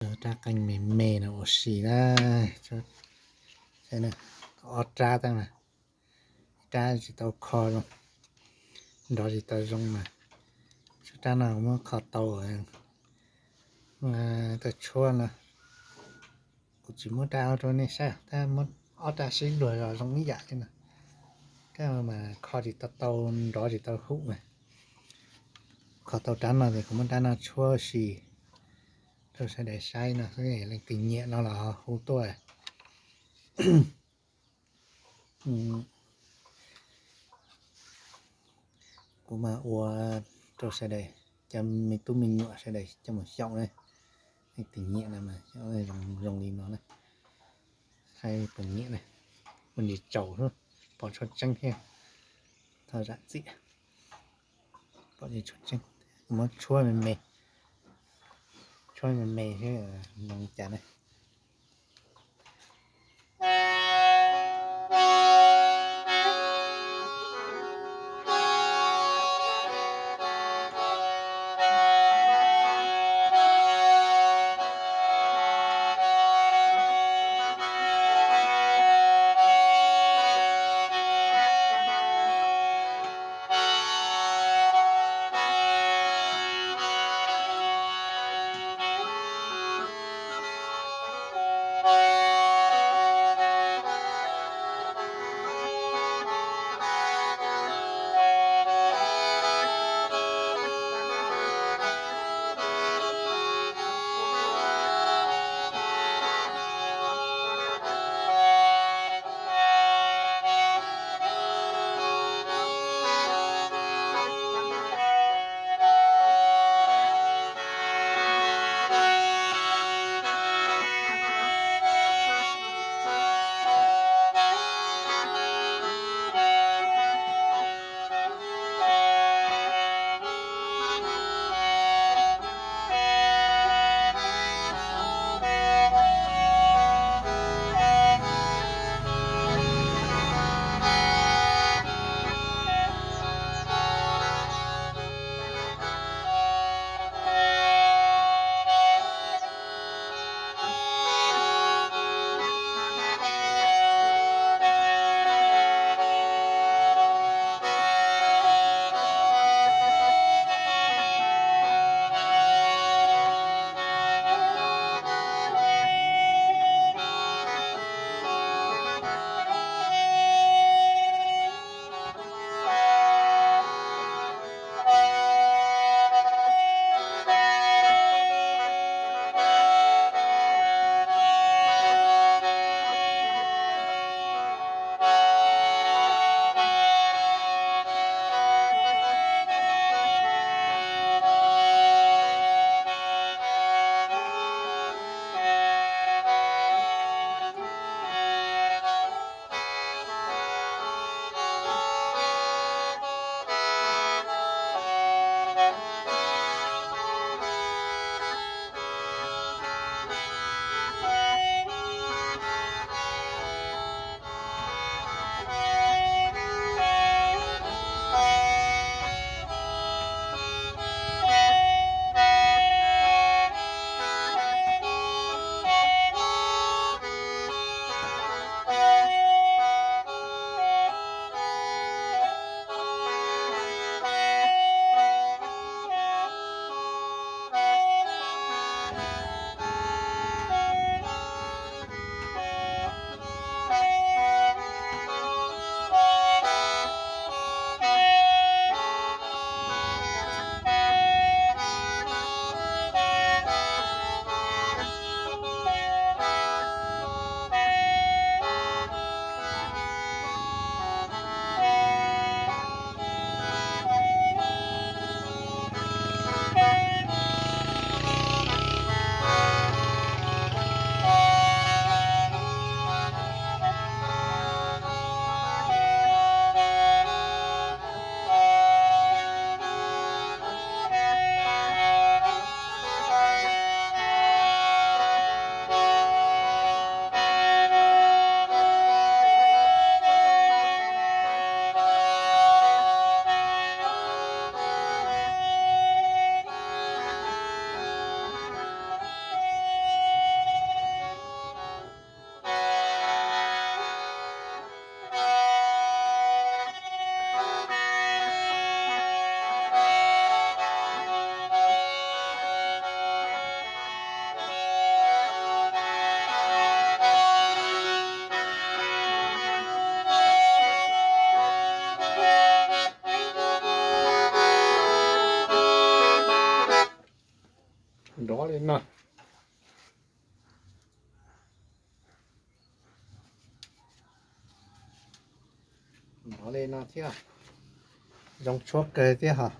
Rab qeej me me no ua si na. Ob rab tag na, ib rab tsis tau kho zoo, nrov tsis tau zoo mas, tshuab rab no muab kho tau. Tau tshuab no, kuv tsis muab rab rau nej saib, tab muab ob rab sib luag los zoo ib yam li no. Rab mas kho tsis tau tau, nrov tsis tau hum mas, kho tau rab no ces kuv muab rab no tshuab si rau sawv daws saib no xwb, leej twg nyiam no los hu tuaj. Kuv mas ua rau sawv daws, cov me tub me nyuam sawv daws coj mus xyaum na. Leej twg nyiam no mas zoo li no na. Saib puas nyiam na. Ua ntsis tsaus xwb, pom tshuab tseeb thiab. Thov zam txim. Pom tshuab tseeb, muab tshuab me me, tshuab me me xwb, zoo li cas na. Nov li no thiab, zoo tshuab kawg thiab hos.